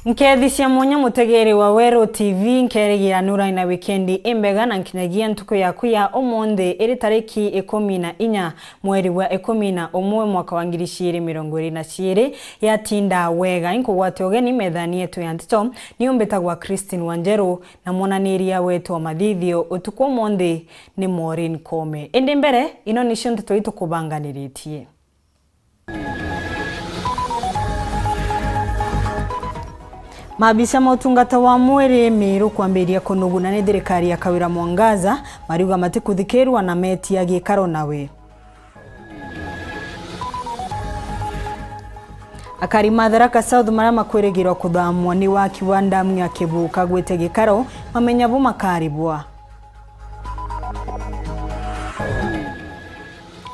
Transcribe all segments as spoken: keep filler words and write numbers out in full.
Nkethi cia mwanya mutegeri wa Weru T V, nkerigira nuraina wikendi imbega na nkinyagia ntuku yaku ya umunthi iri tariki ikumi na inya mweri wa ikumi na umwe mwaka wa ngiri ciiri mirongo iri na ciiri. Yatinda wega, inkugwate ugeni methani yetu ya nteto. Niu mbitagwa Christine Wanjeru, na mwonaniria wetu wa mathithio utuku umunthi ni Maureen Kome. Indi mbere, ino nicio nteto itukubanganiritie. Maabisa ma utungata wa mwiri Miru kwambiria kunuguna ni thirikari ya Kawira Mwangaza, mariuga matikuthikirwa na metia gikaro nawe. Akari ma Tharaka South maria makwirigirwa kuthamwa ni waki wa ndamu ya Kibuka gwite gikaro, mamenya bu makaribwa.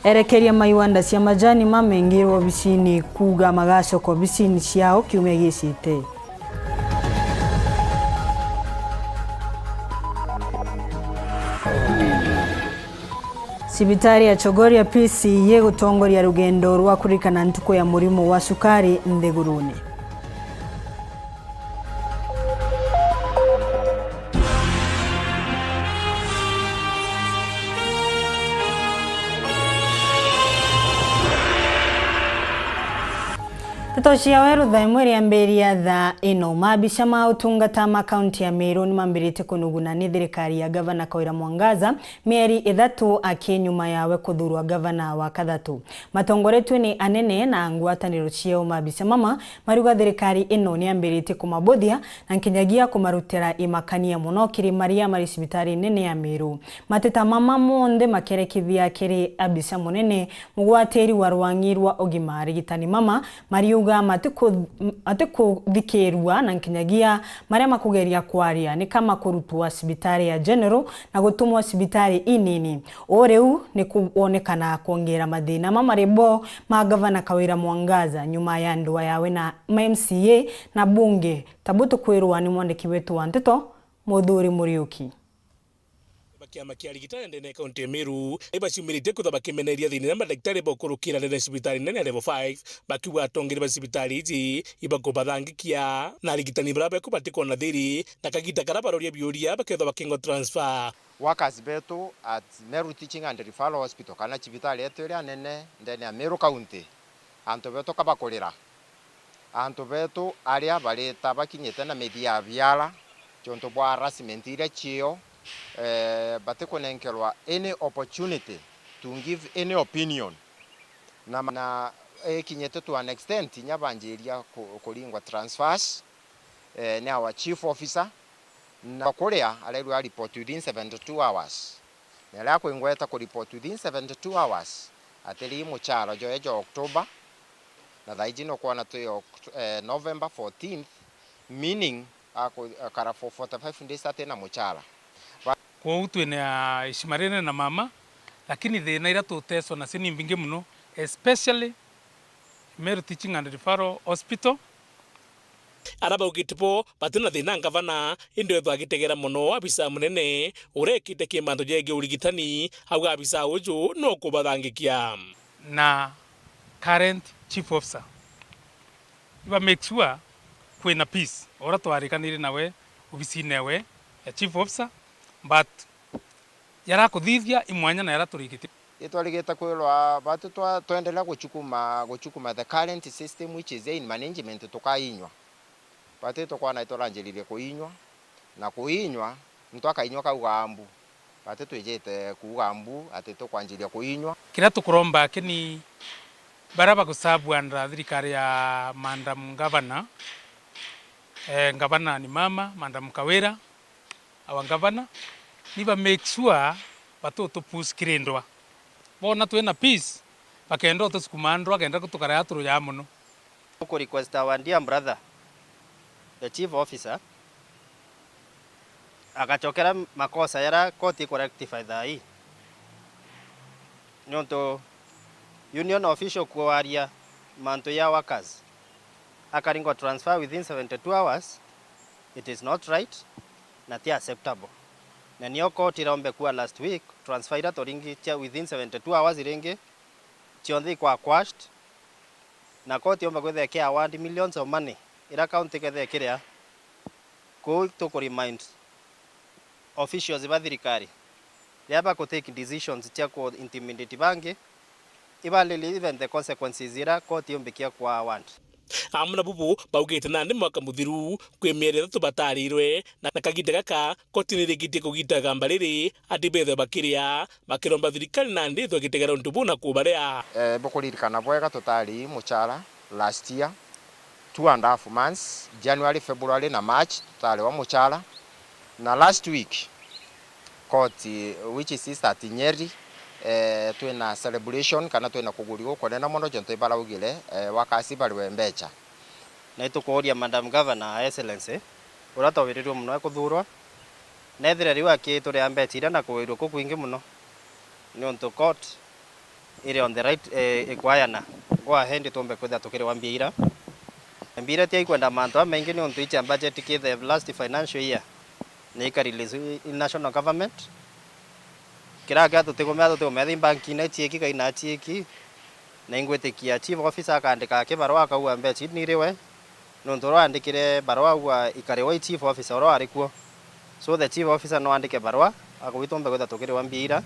Erekeria ma iwanda cia majani mamengirwe obisini kuuga magacoka obisini ciao kiumia gicite. Cibitari ya Chogoria P C yigutongoria rugendo rwa kuririkana ntuku ya murimo wa cukari nthigurune. Nteto cia Weru thaa imwe riambiria thaa ino. Maabisa ma utungata ma kaunti ya Meru nimambiritie kunuguna ni thirikari ya Gavana Kawira Mwangaza mieri ithatu aki nyuma yawe kuthurwa gavana wa kathatu. Matongoretue ni anene na ngwataniro ciao, maabisa mama mariuga thirikari ino niambiritie kumabuthia na nkinyagia kumarutira imakania mono kiri maria mari cibitari nene ya Meru. Mateta mama monthe makerekithia kiri abisa munene mugwatiri wa rwang'i rwa ugima, arigitani mama mariuga matiku-, matikuthikirua na nkinyagia maria makugeria kwaria ni kama kurutwa cibitari ya General na gutumwa cibitari inini. Uu riu ni kuonekana kwongera mathina ma maribo ma Gavana Kawira Mwangaza nyuma ya ndua yawe na ma M C A na bunge, ta bu tukwirwa ni mwandiki wetu wa nteto, Muthuri Muriuki. Ba kiama kia arigitani ndene ya kaunti ya Meru, ni baciumiritie kwithwa bakimeneria thina iria madagitari bakurukira ndene ya cibitari nene ya level five, bakiuga atongeri ba cibitari iji ibakubathangĩkia, na arigitani baria beku batikwona thiri, na kagita karia baroria biuria bakethwa bakingwa transfer. Workers betu at Meru Teaching and Referral Hospital, kana cibitari yetu iria nene ndene ya Meru County, antu betu ka bakurira. Antu betu aria barita bakinyite na mithi ya biara, ciontu bwa harassment iria cio, eh, batikunenkerwa any opportunity to give any opinion. Na, na ikinyite to an extent, inya banjiria ku-, kuringwa transfers, eh, ni our chief officer. Na kuria arerwa report within seventy-two hours. Na riria akwingweta ku report within seventy-two hours, atiri muchara joe jo October, na thaa iji nukwona twi Oct-, eh, November fourteenth, meaning aku-, akara for forty-five days atina muchara. Ba- Kwou twina ishima rinene na mama, lakini thina iria tuteswa nacio ni mbingi muno, especially Meru Teaching and Referral Hospital. Ara baugite bo batina thina ngavana, indi wethwa agitegera mono abisa munene uria ekite kimanto jegie urigitani, auga abisa uju no kubathangikia. Na current chief officer, iba make sure kwina peace, uria twarikanire nawe obisine ewe ya chief officer, but yarakuthithia imwanya na yaria turikite. Itwarigite kwirwa batu twa-, twendelea guchukuma, guchukuma the current system which is in management tukainywa. Batu tukwana ituranjiririe kuinywa, na kuinywa, muntu akainywa kauga mbu. Batu twijite kuuga mbu ati tukwanjiria kuinywa. Kiria tukuromba aki ni baria bagusabu under thirikari ya Madam Governor, eh, Governor ni mama, Madam Kawira, our governor, ni ba make sure batutu push kiri ndwa. Bona twina peace, bakenda utusukuma ndwa, kenda gutukara turuyaa mono. Ku request our dear brother, the chief officer, agachokera makosa yara koti iku rectify thaa ii. Niuntu union official kwaria mantu ya workers, akaringwa transfer within seventy-two hours, it is not right na ti acceptable. Na nio court iraombe kuwa last week, transfer ira turingi cia within seventy-two hours iringi, cionthe ikwa quashed, na court yombe kwithira iki award millions of money Ira county kethira ikiria, kuu tuku remind officials ba thirikari, riria baku take decisions cia ku intimidate bangi, evaluate even the consequences ira court yumbikia kwa warrant. Amwe na bubu baugite nandi mwaka muthiru kwi mieri ithatu batarirwe, na, na kagiita gaka koti nirikitie kugita igamba riri ati bethwe bakiria, bakiromba thirikari nandi ithwe igitegera untu buu na kubarea. Eh, bukuririkana bwega tutari muchara last year, two and a half months, January, February na March tutari wa muchara, na last week court, which is East at Nyeri, eh, twina celebration kana twina kuguri gukunene mono jontu ibaraugire, eh, wakasi bariwe mbecha. Na itukuuria Madam Governor, Her Excellency, uria twawirirue mono e kuthurwa, nethire riu akituria mbecha iria na kuwirua kukwingi mono, niuntu court iri on the right, eh, ikwayana go ahead tumbe kwithira tukiriwa mbia ira. Mbia iria tiaikwenda mantu jamaingi niuntu icia budget ki the last financial year ni ikarelease i, i national government. Kiria kia tutikumea tutikumea thi bankine ciiki kaina ciiki, na ingwitikia chief officer akaandika kibarua akauga mbecha ii niriwe, niuntu uria waandikire barua auga ikariwa i chief officer uria wari kuo. So the chief officer no aandike barua akauga itumbe kwithira tukiriwa mbia ira,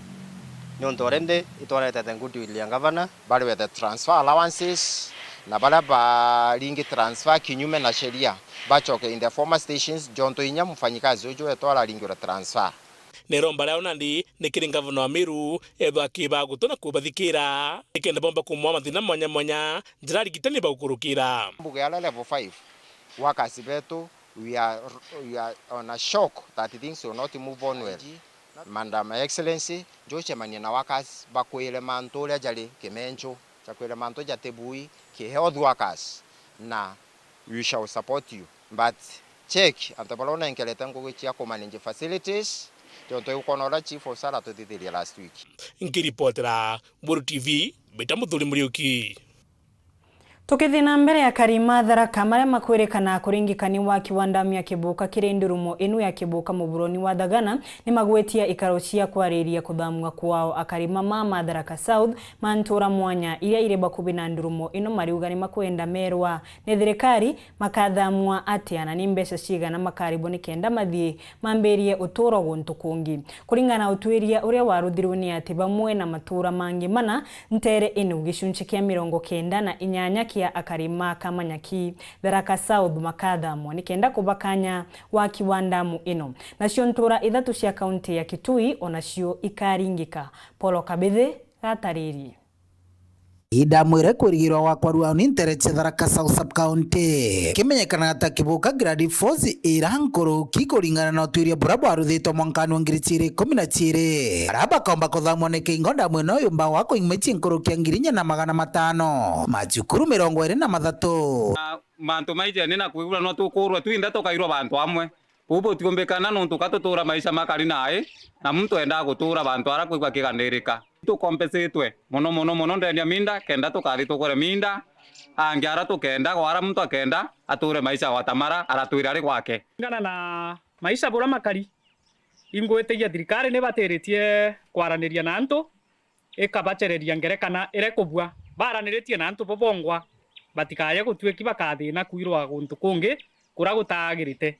niuntu already itwarete the goodwill ya governor. Bariwe the transfer allowances, na baria baringi transfer kinyume na sheria bacoke in their former stations, jontu inya mfanyikazi uju wetu araringirwe transfer. Niromba riao nandi ni kiri ngavana wa Meru ethwa akibaguta na kubathikira, nikenda bomba kumwa mathina mwanya mwanya jaria arigitani bagukurukira. Mbuge ya level five, workers betu, we are, we are on a shock that things will not move on well. Madam Excellency, njucemanie na workers bakwire mantu uria jari kimencho, jakwire mantu jatibui ki health workers, na we shall support you. But check antu baria unenkerete ngugi cia kumanage facilities, tontu ikwona uria chief of sara tuthithirie last week. Nkiripotera Buru T V, mbita Muthuri Muriuki. Tukithii na mbere, akari ma Tharaka maria makwirikana kuringika ni waki wa ndamu ya Kibuka kiri ndurumo inu ya Kibuka muburoni wa Thagana ni magwitie ikaro cia kwariria kuthamua kwao. Akari mama ma Tharaka South ma ntura mwanya iria iri bakuvi na ndurumo ino mariuga ni makwenda merwa ni thirikari makathamua atia na ni mbeca cigana makaribwo nikenda mathii mambirie uturo guntu kungi. Kuringana na utwiria uria waruthirwe ni ati bamwe na matura mangi mana ntere ino gicunci kia mirongo kenda na inyanya kia akari ma Kamanyaki Tharaka South makathamwa nikenda kubakanya waki wa ndamu ino. Nacio ntura ithatu cia kaunti ya Kitui onacio ikaringika. Polo Kabithi, Gataririe. Idamwire kwirigirwa gwakwa ruao ni ntere cia Tharaka South Sub County. Kimenyekanaga ta Kibuka Grade Force ira nkuruki kuringana na utwiria buria bwaruthitwe mwankani wa ngiri ciiri ikumi na ciiri. Aria bakomba kuthamwa ni kingo ndamu ino yumba gwakwa imwe cia nkuruki ya ngiri inya na magana matano. Macukuru mirongo iri na mathatu. Na mantu maijeni na kwigua no tukurwa twinthe tukairwa bantu amwe. Uu butiumbikana nontu ka tutura maisha makari nai, na muntu endaa gutura bantu ara kwigua kiganirika. Tukompesitwe mono, mono, mono ndeni ya minda, kenda tukathi tugure minda, angi ara tukenda, gwara muntu akenda ature maisha o ta mara aratwira ari gwake. Kũringana na maisha bura makari, ingwitigia thirikari nibatiritie kwaraniria na antu, ikabacereria ngerekana iria ikubua. Baraniritie na antu bo bongwa, batikaye gutuiki bakathina kwirwa guntu kungi kuria gutaagirite.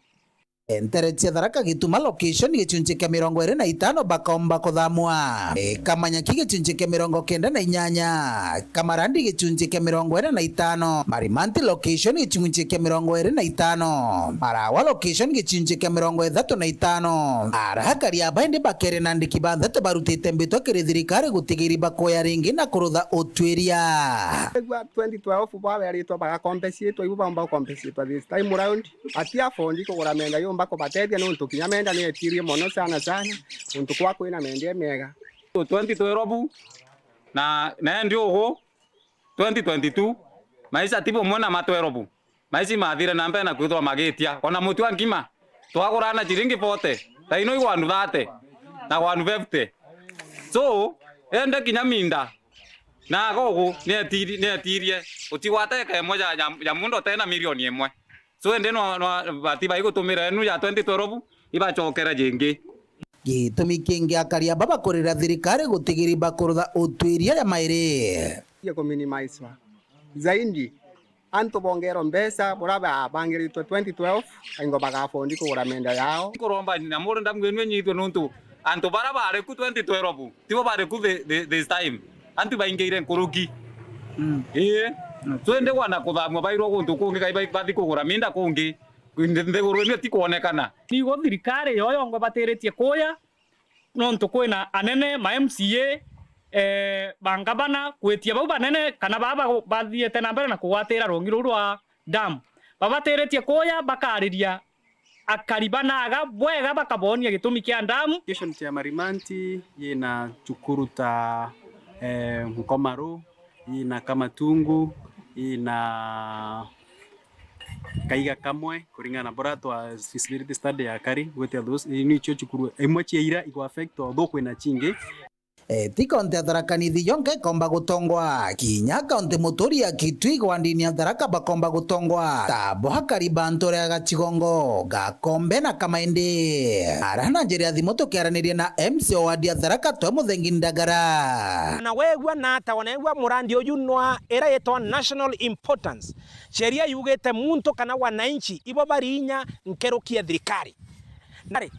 Ntere cia Tharaka Gituma location gicunci kia mirongo iri na itano bakomba kuthamwa. E, Kamanyaki gicunci kia mirongo kenda na inyanya. Kamarandi gicunci kia mirongo iri na itano. Marimanti location gicunci kia mirongo iri na itano. Marawa location gicunci kia mirongo ithatu na itano. Arakari aba indi bakere na andiki banthatu barutite mbitwa kiri thirikari gutigiri bakoya ringi na kurutha utwiria. Egua twenty twelve baweritwa bagakompesitwa, ibu baumba gukompesitwa this time round. Atia fondi kugura menda yumba kubatethia, nontu kinya menda ni etirie mono sana sana, nontu kwa kwina menda imiega. Twenty twelve na, na endi ugu twenty twenty-two, maisha ti bumwe na ma twelve. Maisha mathire na mbere na kwithirwa magitia. Ona mutu wa nkima, twagurana ciringi forty, thaino i one thirty na one fifty. So, ende kinya minda, na gogu ni etiri-, ni etirie, utigwata eka imwe ya, ya, ya mundu utena milioni imwe. So, indi no, no, bati baigutumira enu ya twenty twelve, ibacokere jingi. Gitumi kingi akari aba bakurira thirikari gutigiri bakurutha utwiria ya mairi. Ye kuminimizewa zaidi. Antu bongerwa mbeca, buria babangiritwe twenty twelve, aingo bagafondi kugura mienda yao. Nkuromba na muri ndamu inu inyitwe nuntu antu baria bari ku twenty twelve, tibo bari ku thi-, thi-, this time. Antu baingiire nkuruki. Mm. Ii. Okay. So, indi gwana kuthamua bairwa guntu kungi, kai bai-, bathi kugura mienda kungi. Nthi-, nthiguru ino itikwonekana. Nigo thirikari yo yongwe batiritie kuya, nontu kwina anene, ma M C A, eh, ba ngavana, kwitia bau banene, kana baa ba-, bathiete na mbere na kugwatira rungi ruu rwa dam. Babatiritie kuya, bakariria akari banaga bwega, bakabonia gitumi kia dam. Location ya Marimanti yina cukuru ta, eh, Nkomaru, yina Kamatungu, yina kaiga kamwe, kuringana na buria twa feasibility study ya kari, gwitia those, nicio cukuru imwe cia ira igu affect, although kwina cingi. E, ti kaunti ya Tharaka Nithi yonka ikomba gutongwa. Kinya kaunti muturi ya Kitui gwandini ya Tharaka bakomba gutongwa. Ta bwa kari ba nture ya Gachigongo, Gakombe na Kamaindi. Ara na njira ya thimu tukiaraniria na M C A wa ward ya Tharaka Twe Muthengi Ndagara. Na wegua nata, wanaigua murandi uyu nwa ira yitwa national importance. Sheria yugite muntu kana wananchi ibo bari inya nkeruki ya thirikari. Nari,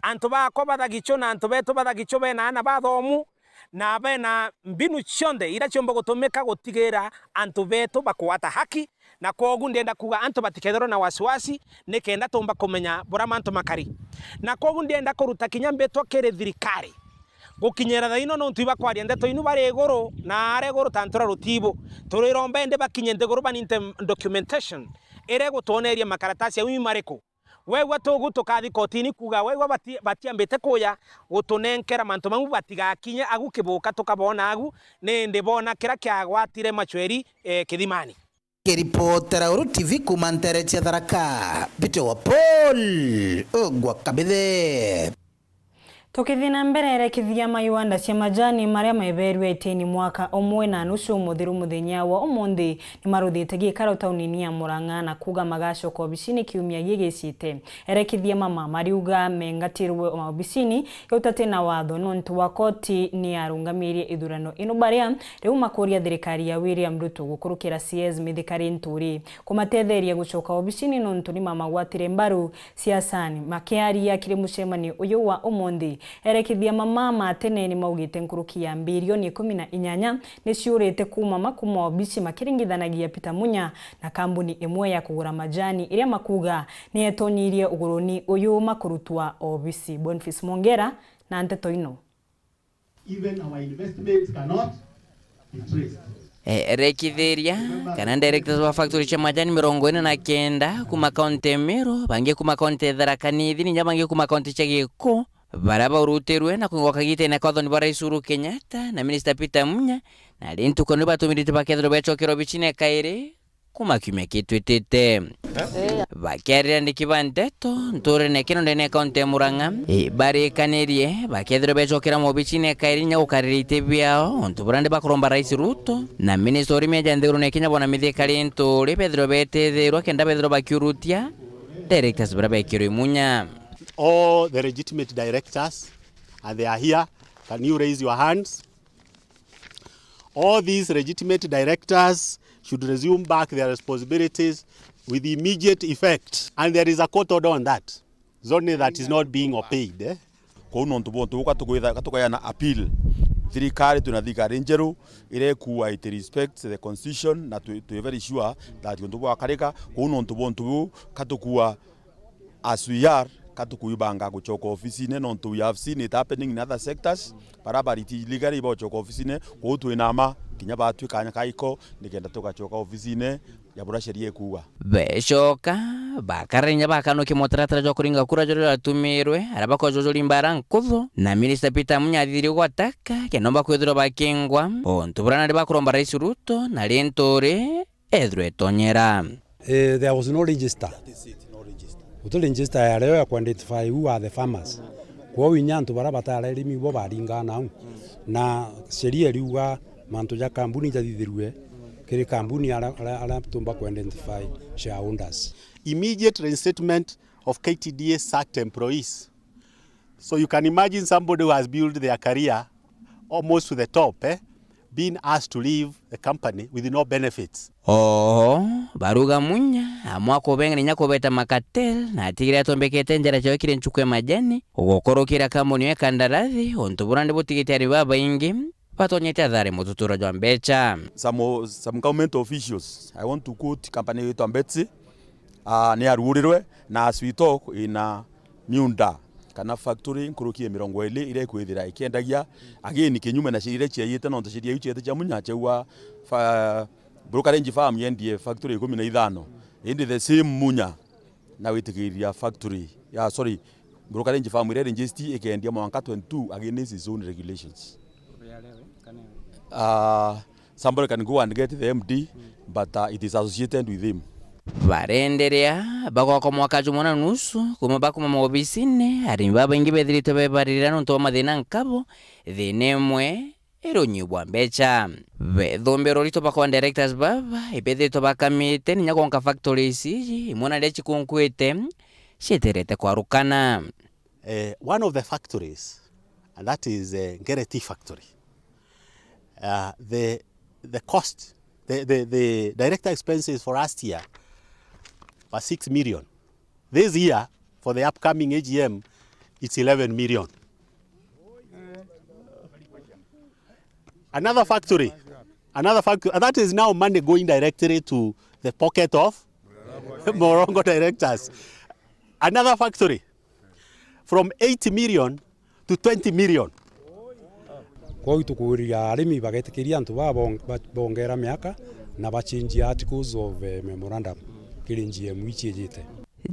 antu bakwa bathagichu na antu betu bathagichu bena ana bathomu, na bena mbinu cionthe iria ciumba gutumika gutigira antu betu bakugwata haki, na kwogu ndienda kuuga antu batikethirwe na wasiwasi, nikenda tumba kumenya buria mantu makari. Na kwogu ndienda kuruta kinya mbitwa kiri thirikari gukinyira thaa ino, nontu ibakwaria ndeto inu bari iguru na aria iguru ta ntura rutibu. Turiromba indi bakinye nthiguru baninte documentation iria igutwoneria makaratasi au i mariku. Wegua tugu tukathi kotini kuuga, wegua bati-, batiambite kuya gutunenkera mantu mau batigakinye agu kibuka tukabona agu, nindi bona kiria kiagwatire Machweri, eh, kithimani. Kiripotera Uru T V kuuma ntere cia Tharaka, Peter wa Paul, Ogwa Kabithe. Tukithii na mbere, erekithia ma iwanda cia majani maria maeberue itini mwaka umwe na nusu muthiru muthenya wa umunthi ni maruthite gikaro taunini ya Murang'a na kuuga magacoka obisini kiumia gigicite. Erekithia mama mariuga mengatirwe maobisini ya utati na watho nontu wa koti ni yarungamirie ithurano ino baria riu makuria thirikari ya William Ruto gukurukira C S Mithika Linturi kumatetheria gucoka obisini nontu ni mamagwatire mbaru siasani. Makiaria kiri mucemanio uyu wa umunthi, erekithia mama ma tene ni maugite nkuruki ya mbirioni ikumi na inyanya ni ciurite kuuma ma kuuma obisi makiringithanagia Peter Munya na kambuni imwe ya kugura majani iria makuuga ni yetonyirie uguruni uyu makurutwa obisi. Boniface Mwongera na nteto ino. Even our investments cannot be traced. Eh, rekithiria kana directors ba factory cia majani mirongo ina na kenda kuma kaunti ya Meru, bangi kuma kaunti ya Tharaka Nithi, na inya bangi kuma kaunti cia Gikuu, baria baurutirwe na kwingwa kagitene ka uthoni bwa Rais Uhuru Kenyatta na Minister Peter Munya, na ri ntuku ni batumirite bakethirwa becokera obicine kairi kuma kiumia kitwitite. Bakiarira andiki ba nteto nturene ya Kinondoni ya kaunti ya Murang'a, i, barikanirie bakethirwa becokera mobicine kairi inya gukarira iti biao, untu buria ndi bakuromba Rais Ruto na Minister wa urimi aja nthigurune ya Kenya Bwana Mithika Linturi bethirwa betethirwa kenda bethirwa bakiurutia directors baria bekirwe imunya. All the legitimate directors, and they are here, can you raise your hands? All these legitimate directors should resume back their responsibilities with immediate effect, and there is a court order on that. It's only that is not being obeyed, eh? Kou nontu bwa untu buu, katukwitha-, katukaeana appeal. Thirikari, twina thirikari njeru iria ikuuga it respects the constitution, na twi, twi very sure that untu bwakarika. Kou nontu bwa untu buu, katukuuga as we are, katukwibanga gucoka ofisine, nontu we have seen it happening in other sectors. Baria bariti legally bagucoka ofisine, kou twina ma, kinya batwi kanya kaiko, nikenda tugacoka ofisine ya buria sheria ikuuga. Becoka, bakarara inya bakanukia mutaratara jwa kuringa kura juria jwatumirwe, aria bakojujuria mbara nkuthu, na Minister Peter Munya athithirie gwataka, kenda omba kwithirwa bakingwa, untu buria nari bakuromba Rais Ruto na Linturi ethirwe etonyera. Eh, there was no register. Guti register ya rio ya ku identify who are the farmers. Kwou inya antu baria batari arimi bo baringaa nau. Na sheria iriuga mantu ja kambuni jathithirue kiri kambuni aria, aria, aria tumba ku identify shareholders. Immediate reinstatement of K T D A sacked employees. So you can imagine somebody who has built their career almost to the top, eh? being asked to leave the company with no benefits. Oho, baruga Munya, amwe akubengera inya kubeta makatel, na atigire atombekete njara ciao kiri nchuku ya majani, ugukorokira kambuni ya kandarathi, untu bura ni butigite ari babaingi batonyete athari mututuro jwa mbecha. Some, some government officials, I want to quote company yitwa Betsy, ah, ni aruurirwe, na as we talk, ina miunda kana factory nkuruki ya mirongo iri iria ikwithira ikiendagia, again, kinyume na sheria iria ciaiyite, nontu sheria iu ciaite cia Munya ciaua fa-, brokerage firm yendie factory ikumi na ithano, indi the same Munya na witikiria factory, ya, sorry, brokerage firm iria registered ikendia mwanka twenty-two against his own regulations. Ah, somebody can go and get the M D, but, uh, it is associated with him. Barenderea, bagwakwa mwaka jumwe na nusu, kuma bakuma maobisine, arimi babaingi bethiritwe bebarira nontu bwa mathina nkabo, thina imwe, irunyi bwa mbecha. Bethumbira urito bakwa directors baba, ibethiritwe bakamite ninya gonka factories iji, imwe na ria cikunkuite, cieterete kwarukana. Eh, one of the factories, and that is, eh, Ngere Tea Factory. Uh, the, the cost, the, the, the director expenses for last year was six million. This year, for the upcoming A G M, it's eleven million. Another factory, another factory, that is now money going directly to the pocket of Morongo directors. Another factory, from eight million to twenty million. Kwou tukuriria arimi bagetikiria antu baa bong-, ba-, bongera miaka na bachinjia articles of, eh, memorandum kiri G M iu ciijite.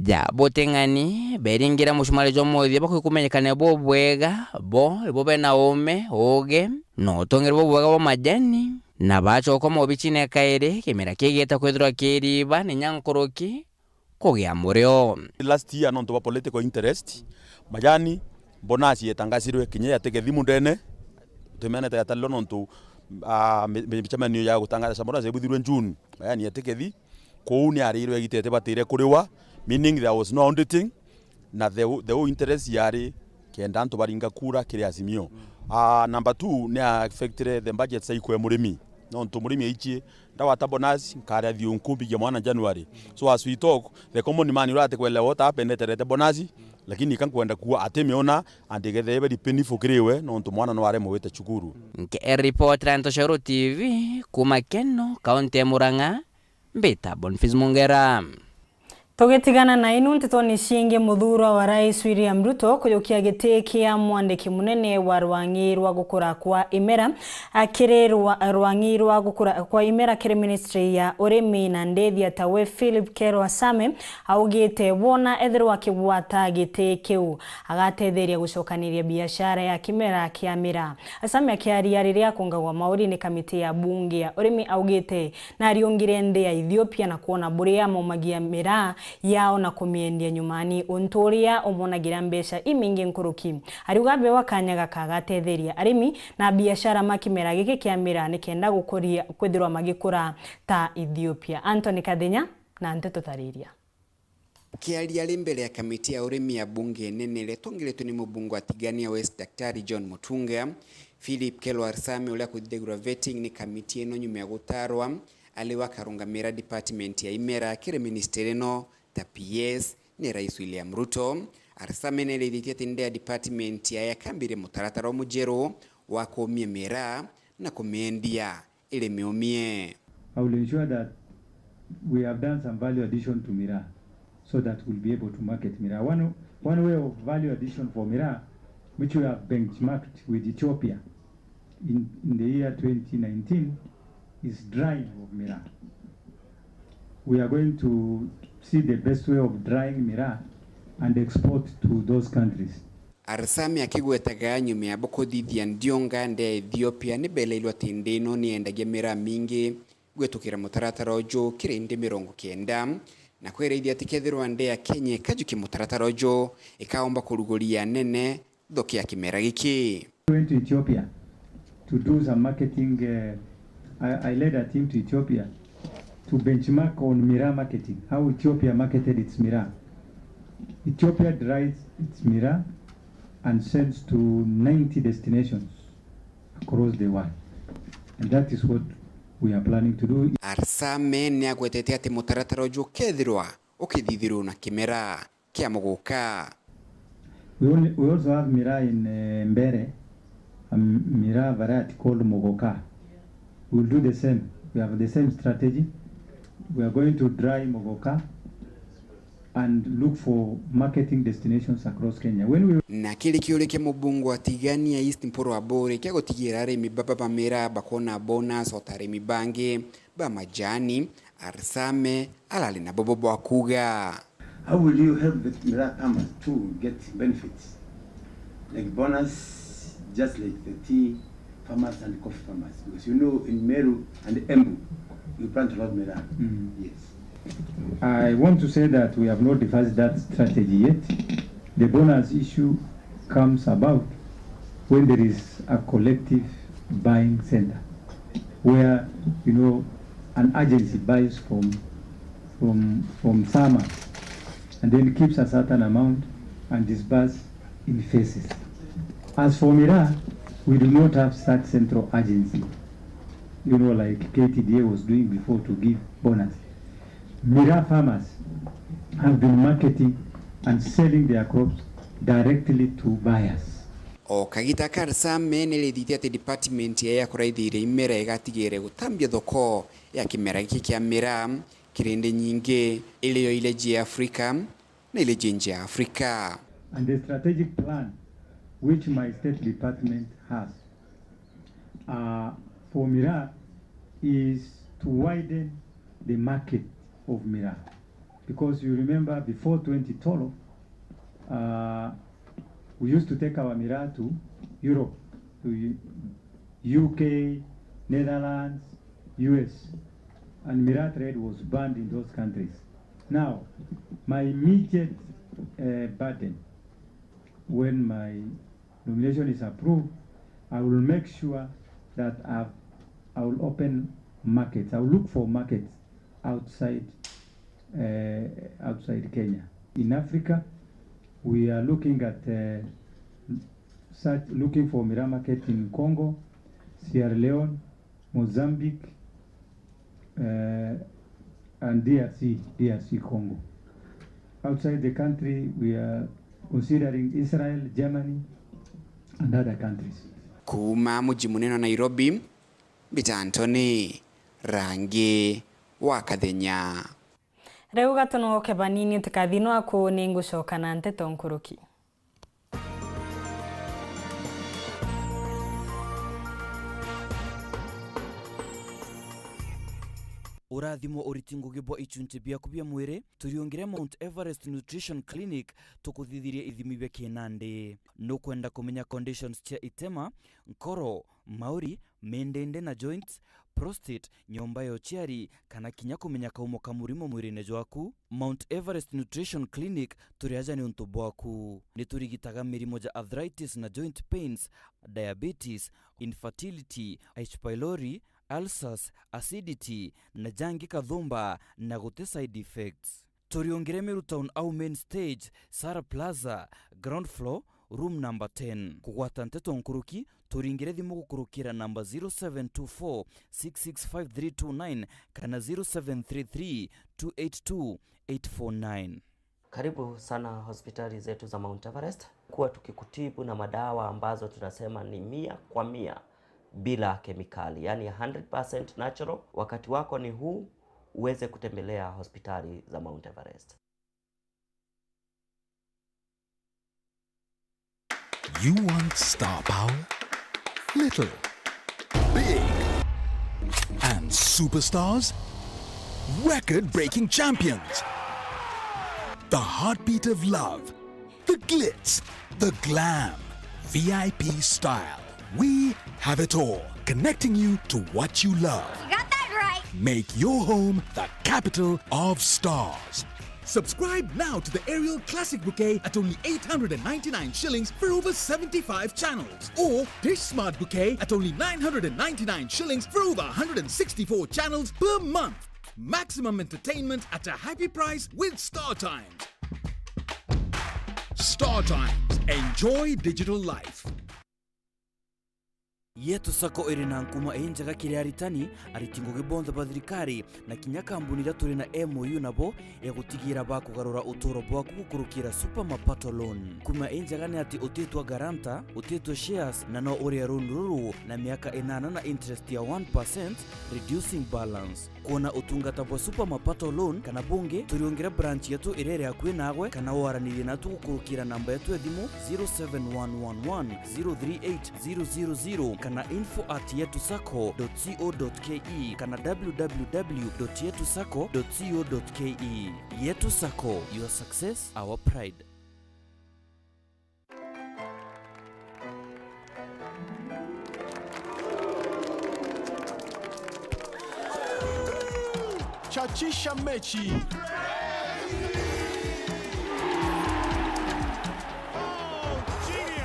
Ja buting'ani, beringira mucumari jwa mothia bakwikumenyekania bubwega, bo ibo bena uume, uugi, na utongeri bubwega bwa majani, na bacoka mobicine kairi, kimera kigiita kwithirwa kiriba ninya nkuruki, kugia murio. Last year, nontu bwa political interest, majani bonus yetangasirwe kinya ya tekethi mundene, tumenete yatalirwe nontu, ah, mi-, mi-, micemanio ya gutangaza bonus yabuthirwe June, majani ya tekethi, kuu ni arirwe egitete batire kuriwa, meaning there was no auditing, na the, the whole interest yari kenda antu baringa kura kiri Azimio. Ah, number two, ni affectire the budget cycle ya murimi. Nontu murimi aichie, ndagwata bonus, nkaria thiunku mbigia mwana January. So as we talk, the common man uria atikwelewa uta apendeterete bonus, lakini ikankwenda kuwa atimiona, and igethe very painful kiri we, nontu mwana no aremwe gwita cukuru. Nke report ra Ntoshoro T V, kuma Keno, kaunti ya Murang'a, mbita Boniface Mungera. Tugitigana na inu ntetoni ciingi, muthurwa wa Rais William Ruto kujukia giti kia mwandiki munene wa rwang'i rwa gukura kwa imera, akiri rwa-, rwang'i rwa gukura kwa imera kiri ministry ya urimi na ndithia tawe Philip Kero Asame augite wona ethirwa akigwata giti kiu agatetheria gucokaniria biashara ya kimera kia miraa. Asame akiaria riria akungagwa mauri ni kamiti ya bunge ya urimi augite nariungire nthi ya Ethiopia na kwona buria maumagia miraa yao na kumiendia nyumani, untu uria umonagira mbeca imingi nkuruki. Ariuga abewa kanya gaka agatetheria arimi na biashara ma kimera giki kia miraa nikenda gukuria kwithirwa magikura ta Ethiopia. Anthony Kathinya na nteto tariria. Akiaria ari mbere ya kamiti ya urimi ya bunge nene iria itongeretwe ni mubunge wa Tigania West, Daktari John Mutunga, Philip Kelwar Same, uria kuthithagirwa vetting ni kamiti ino nyuma ya gutarwa, ari we akarungamira department ya imera kiri ministry ino ta P S ni Rais William Ruto. Arsame nerithitie ati nde ya department yae akambiria mutaratara umujeru wa kuumia miraa na kumiendia iri miumie. I will ensure that we have done some value addition to miraa so that we'll be able to market miraa. One, one way of value addition for miraa, which we have benchmarked with Ethiopia in, in the year twenty nineteen, is drying of miraa. We are going to see the best way of drying miraa and export to those countries. Arsame akigwetaga nyuma ya bo kuthithia ndionga nde ya Ethiopia, ni beleirwe ati nde ino ni yendagia miraa mingi gwitukira mutaratara uju kiri nde mirongo kenda, na kwiraithia ati kethirwa nde ya Kenya ikajukia mutaratara uju, ikaomba kuruguria nene thoko ya kimera giki. Went to Ethiopia to do some marketing. Uh, I, I led a team to Ethiopia to benchmark on miraa marketing, how Ethiopia marketed its miraa. Ethiopia dries its miraa and sends to ninety destinations across the world. That is what we are planning to do. Arsame ni agwetete ati mutaratara uju ukethirwa ukithithirwa na kimera kia muguka. We, only, we also have miraa in, eh, Mbere, a miraa variety called muguka. We will do the same. We have the same strategy. We are going to dry muguka and look for marketing destinations across Kenya. When we Na kiri kiuria kia mubunge wa Tigania East Mpuru Aburi kia gutigira arimi baba ba miraa bakwona bonus o ta arimi bangi ba majani, Arsame arari na bubu bwa kuuga. How will you help the miraa farmers to get benefits? Like bonus, just like the tea farmers and coffee farmers. Because you know in Meru and Embu, we plant a lot of miraa. Mm. Yes. I want to say that we have not devised that strategy yet. The bonus issue comes about when there is a collective buying center where, you know, an agency buys from, from, from farmers and then keeps a certain amount and disburse in phases. As for miraa, we do not have such central agency, you know, like K T D A was doing before to give bonus. Miraa farmers have been marketing and selling their crops directly to buyers. O kagita ka Arsame ni rithitie ati department ya ya kuraithiria imera igatigire gutambia thoko ya kimera giki kia miraa kiri nthi nyingi, irio ile ji Afrika na ile ji nja ya Afrika. And the strategic plan which my state department has, uh, for miraa is to widen the market of miraa. Because you remember before twenty twelve, uh, we used to take our miraa to Europe, to U-, U K, Netherlands, U S, and miraa trade was banned in those countries. Now, my immediate, uh, burden when my nomination is approved, I will make sure that I've, I will open markets. I will look for markets outside, uh, outside Kenya. In Africa, we are looking at, uh, such, looking for miraa market in Congo, Sierra Leone, Mozambique, uh, and D R C, D R C Congo. Outside the country, we are considering Israel, Germany, and other countries. Kuuma muji munene wa Nairobi, mbita Anthony Rangi wa Kathenya. Riu gatunogoke banini utikathi nwaku, ni ngucoka na nteto nkuruki. Urathimo uriti ngugi bwa ichunchi biaku bia mwiri, turiungire Mount Everest Nutrition Clinic tukuthithirie ithimi bia kinandi. Nukwenda kumenya conditions cia itema, nkoro, mauri, mindindi na joints, prostate, nyomba ya uciari, kana kinya kumenya kaumo ka murimo mwirine jwaku? Mount Everest Nutrition Clinic turi aja niuntu bwaku. Ni turigitaga mirimo ja arthritis na joint pains, diabetes, infertility, H. pylori, ulcers, acidity, na jangi kathumba na guti side effects. Turiungire Meru Town au main stage, Sara Plaza, ground floor, room number ten. Kugwata nteto nkuruki, turingire thimu gukurukira namba zero seven two four six six five three two nine kana zero seven three three two eight two eight four nine. Karibu sana hospitali zetu za Mount Everest. Kuwa tukikutibu na madawa ambazo tunasema ni mia kwa mia bila kemikali, yani hundred percent natural. Wakati wako ni huu uweze kutembelea hospitali za Mount Everest. You want star power? Little. Big. And superstars? Record-breaking champions. The heartbeat of love. The glitz. The glam. V I P style. We have it all, connecting you to what you love. You got that right. Make your home the capital of stars. Subscribe now to the Aerial Classic Bouquet at only eight hundred and ninety-nine shillings for over seventy-five channels, or Dish Smart Bouquet at only nine hundred and ninety-nine shillings for over one hundred and sixty-four channels per month. Maximum entertainment at a happy price with StarTimes. StarTimes. Enjoy digital life. Yetu Sacco iri na nkuma injega kiri aritani, ariti ngugi bonthe ba thirikari, na kinya kambuni iria turi na M O U nabo ya gutigira bakugarura uturo bwaku gukurukira Super Mapato Loan. Nkuma injega ni ati utitwa guarantor, utitwa shares, na no urie loan ruru na miaka inana na interest ya one percent, reducing balance. Kwona utungata bwa Super Mapato Loan kana bungi, turiungire branch yetu iria iri akui naagwe, kana waranirie natu gukurukira namba yetu ya thimu zero seven one one one zero three eight zero zero zero kana info at yetu sacco dot co dot ke kana w w w dot yetu sacco dot co dot ke. Yetu Sacco, your success, our pride. Chachisha mechi.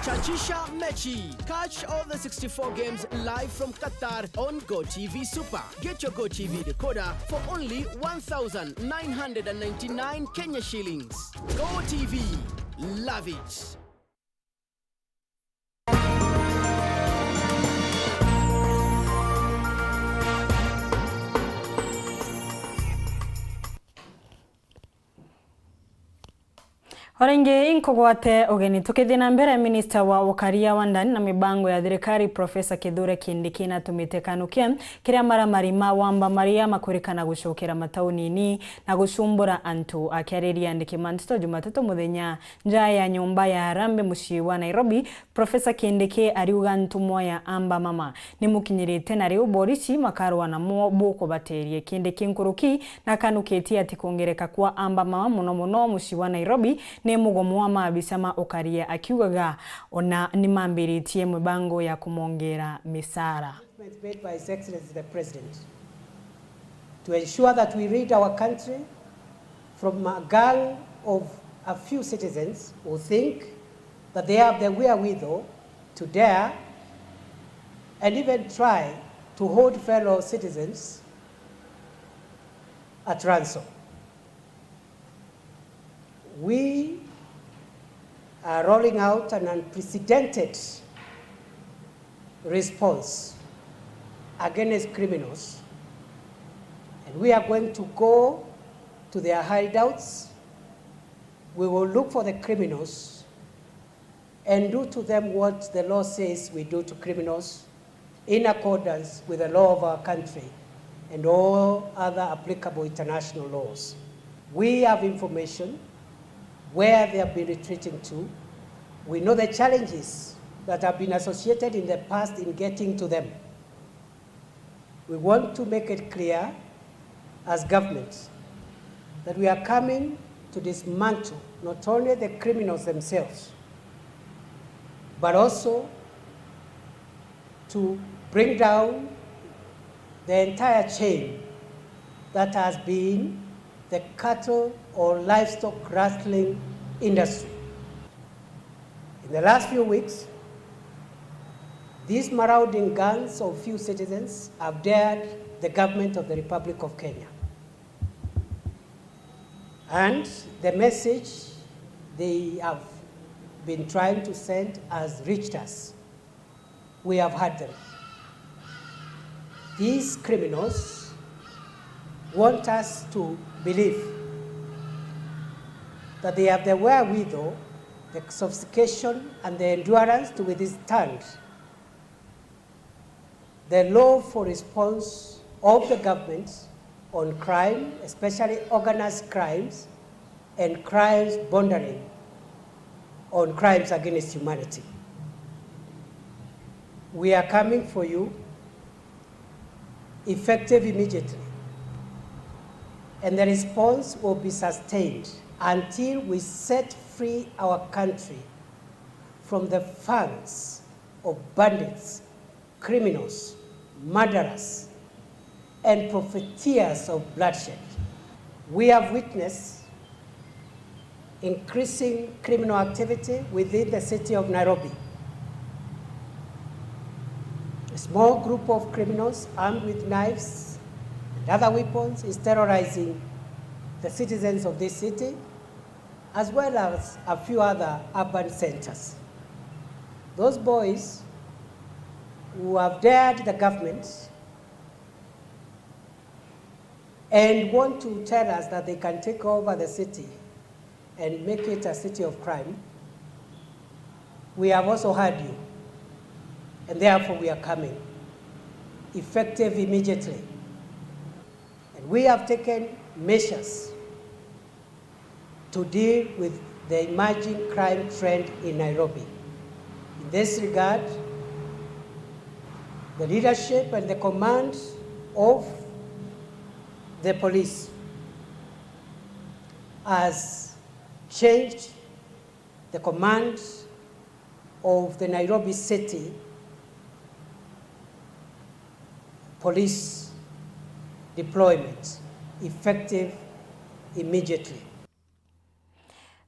Chachisha mechi. Catch all the sixty-four games live from Qatar on Go T V Super. Get your Go T V decoder for only one thousand nine hundred and ninety-nine Kenya shillings. Go T V. Love it. O ringi inkugwate ugeni. Tukithii na mbere, minista wa ukaria wa ndani na mibango ya thirikari, Profesa Kithure Kindiki, natumite kanukia kiria maramari ma wamba maria makurikana gucokera mataunini na gucumbura antu. Akiariria andiki ma nteto Jumatatu muthenya nja ya nyomba ya Harambee mucii wa Nairobi, Profesa Kindiki ariuga ntumwa ya Amba Mama nimukinyirite, na riu borisi makarwa namo bukubateria. Kindiki nkuruki nakanukitie ati kwongereka kwa Amba Mama, muno muno mucii wa Nairobi, ni mugomo wa maabisa ma ukaria, akiugaga ona nimambiritie mibango ya kumongera micara. Made by His Excellency the President to ensure that we rid our country from a gang of a few citizens who think that they have the wherewithal to dare and even try to hold fellow citizens at ransom. We are rolling out an unprecedented response against criminals, and we are going to go to their hideouts. We will look for the criminals and do to them what the law says we do to criminals in accordance with the law of our country and all other applicable international laws. We have information where they have been retreating to. We know the challenges that have been associated in the past in getting to them. We want to make it clear as government that we are coming to dismantle not only the criminals themselves, but also to bring down the entire chain that has been the cattle or livestock rustling industry. In the last few weeks, these marauding gangs of few citizens have dared the government of the Republic of Kenya. And the message they have been trying to send has reached us. We have heard them. These criminals want us to believe that they have the wherewithal, the sophistication, and the endurance to withstand the lawful response of the government on crime, especially organized crimes and crimes bordering on crimes against humanity. We are coming for you, effective immediately, and the response will be sustained until we set free our country from the fangs of bandits, criminals, murderers, and profiteers of bloodshed. We have witnessed increasing criminal activity within the city of Nairobi. A small group of criminals armed with knives and other weapons is terrorizing the citizens of this city, as well as a few other urban centers. Those boys who have dared the government and want to tell us that they can take over the city and make it a city of crime, we have also heard you, and therefore we are coming, effective immediately. And we have taken measures to deal with the emerging crime trend in Nairobi. In this regard, the leadership and the command of the police has changed the command of the Nairobi City Police deployment effective immediately.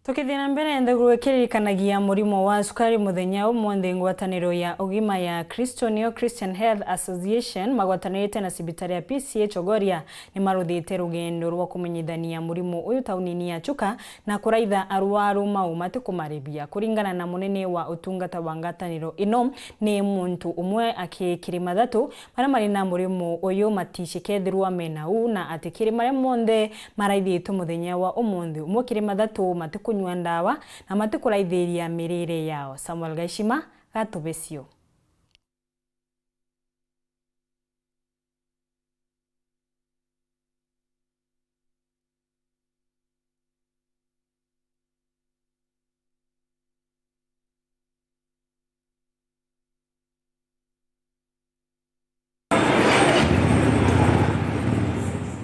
Tukithii na mbere, nthiguru ikiririkanagia murimo wa cukari muthenya umunthi, ngwataniro ya ugima ya Kristo, niyo Christian Health Association, magwatanirite na cibitari ya P C A Chogoria, ni maruthite rugendo rwa kumenyithania murimo uyu taunini ya Chuka na kuraitha arwaru mau matikumaribia. Kuringana na munene wa utungata wa ngwataniro ino, ni muntu umwe aki kiri mathatu, baria mari na murimo uyu maticikethirwa mena u, na ati kiri maria monthe maraithitwe muthenya wa umunthi, umwe kiri mathatu matikunyua ndawa na matikuraithiria mirire yao. Samuel Gaishima, Gatubicio.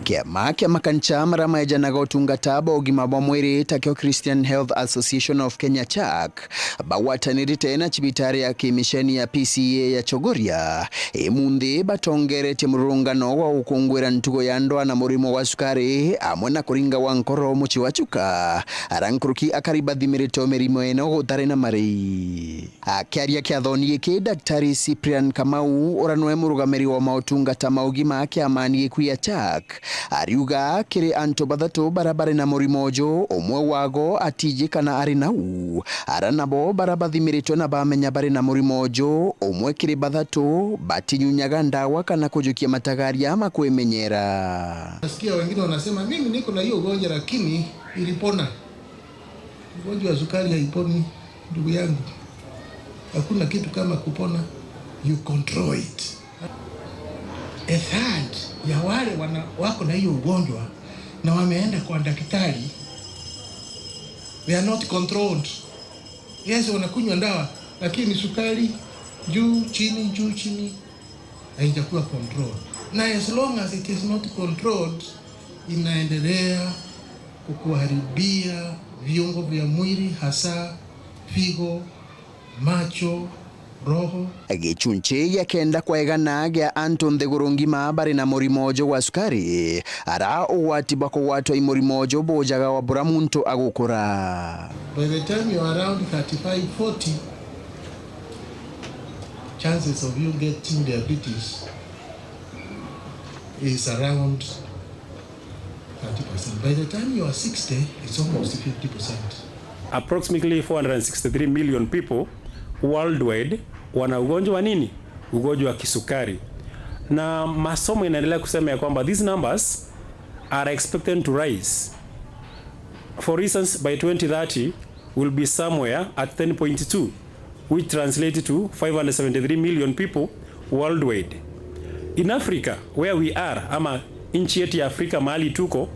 Kiama kia makanisa maria maejanaga utungata bwa ugima bwa mwiri, takio Christian Health Association of Kenya, CHAK, bagwatanirite na cibitari ya kimisheni ya P C A ya Chogoria, imunthi batongeretie mururungano wa gukunguira ntugo ya ndwaa na murimo wa cukari, amwe na kuringa gwa nkoro mucii wa Chuka, aria nkuruki akari bathimirite mirimo ino gutari na marii. Akiaria kiathoni giki, Daktari Cyprian Kamau, uria niwe murugamiri wa mautungata ma ugima kiamani giku gia CHAK, ariuga kiri antu bathatu baria bari na murimo uju, umwe wago atiji kana ari nau. Ara nabo baria bathimiritwe na bamenya bari na murimo uju, umwe kiri bathatu batinyunyaga ndawa kana kujukia matagaria ma kwimenyera. Nasikia wengine wanasema, "Mimi niko na hiyo ugonjwa lakini ilipona." Ugonjwa wa sukari haiponi, ndugu yangu. Hakuna kitu kama kupona, you control it. A third ya wale wana-, wako na hiyo ugonjwa na wameenda kwa daktari, they are not controlled. Yes, wanakunywa ndawa, lakini sukari juu chini, juu chini, haijakuwa controlled. Na as long as it is not controlled, inaendelea kukuharibia viungo vya mwili, hasa figo, macho, roho. Gichunchi gia kenda kwa igana gia antu nthiguru ngima bari na murimo uju gwa sukari, ara ugwati bwa kugwatwa i murimo uju bujaga wa bura muntu agukura. By the time you are around thirty-five, forty, chances of you getting diabetes is around thirty percent. By the time you are sixty, it's almost fifty percent. Approximately four hundred and sixty-three million people worldwide wana ugonjwa wa nini? Ugonjwa wa kisukari. Na masomo inaendelea kusema ya kwamba these numbers are expected to rise. For instance, by twenty thirty, will be somewhere at ten point two, which translate to five hundred seventy-three million people worldwide. In Africa, where we are, ama nchi yetu ya Afrika mahali tuko,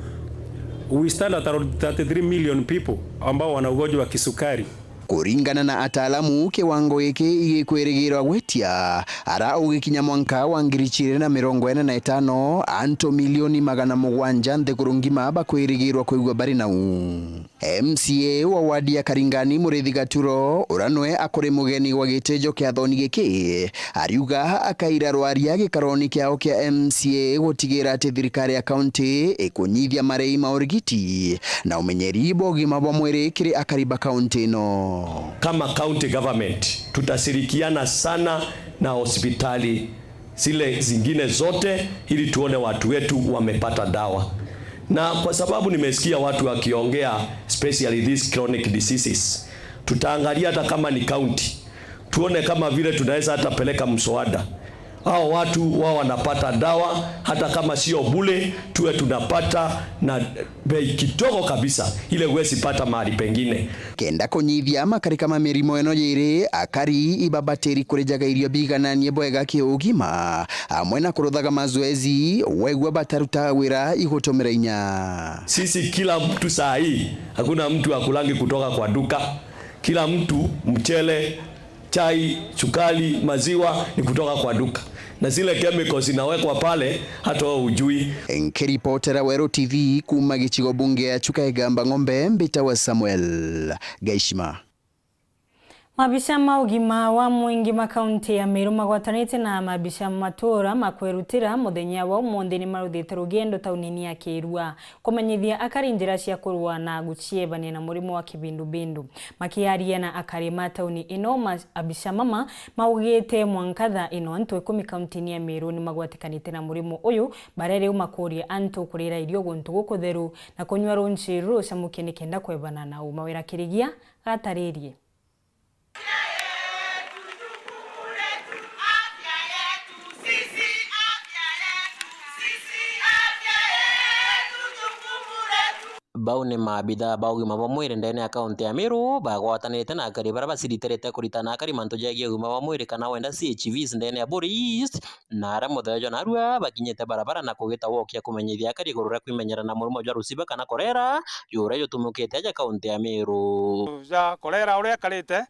we stand at around thirty-three million people ambao wana ugonjwa wa kisukari. Kuringana na ataalamu, kiwango giki gikwirigirwa gwitia ara ugikinya mwanka wa ngiri chiiri na mirongo ina na itano, antu milioni magana mugwanja nthiguru ngima bakwirigirwa kwigua bari nau. M C A wa wadi ya Karingani, Murithi Gaturo, uria niwe akuri mugeni gwa gitijo kiathoni giki, ariuga akaira rwaria gikaroni kiao kia M C A gutigira ati thirikari ya kaunti ikunyithia marei ma urigiti na umenyeri bwa ugima bwa mwiri kiri akari ba kaunti ino. Kama county government, tutashirikiana sana na hospitali zile zingine zote ili tuone watu wetu wamepata dawa. Na kwa sababu nimesikia watu wakiongea, especially these chronic diseases, tutaangalia hata kama ni county, tuone kama vile tunaweza hata peleka mswada Hao watu wao wanapata dawa, hata kama sio bure, tuwe tunapata na bei kidogo kabisa, ile huwezi pata mahali pengine. Kenda kunyithia makarika ma mirimo ino yiri, akari ibabatiri kurijaga irio bigananie bwega kiugima, amwe na kuruthaga mazoezi, wegua bataruta wira igutumira inya. Sisi kila mtu saa hii, hakuna mtu akulangi kutoka kwa duka. Kila mtu mchele, chai, sukari, maziwa ni kutoka kwa duka. Na zile chemicals zinawekwa pale, hata wewe hujui. Nkiripotera Weru T V kuuma gicigo bunge ya Chuka Igamba Ng'ombe, mbitawa Samuel Gaishima. Mabica ma ugima wa mwingi ma kaunti ya Meru magwatanite na mabica ma matura ma kwerutira muthenya wa umunthi ni maruthite rugendo taunini ya Kirua kumenyithia akari njira cia kurua na guciebania na murimo wa kibindubindu. Makiaria na akari ma tauni ino, ma-, abica mama maugite mwanka thaa ino antu ikumi kauntini ya Meru ni magwatikanite na murimo uyu, baria riu makuria antu kurira irio guntu gukutheru na kunyua runji ruru rucamukie nikenda kwebana na uma. Wira Kirigia ataririe. Bau ni maabithaa ba ugima bwa mwiri ndene ya kaunti ya Meru bagwatanirite na akari baria baciritirite kuritana akari mantu jegie ugima bwa mwiri kana wenda C H Vs ndene ya Buri East, na aria muthenya jwa narua bakinyite barabara na kugita wokia kumenyithia akari iguru ria kwimenyera na murimo jwa ruciba kana korera, juria jutumukite aja kaunti ya Meru. Ja kolera uria ikarite,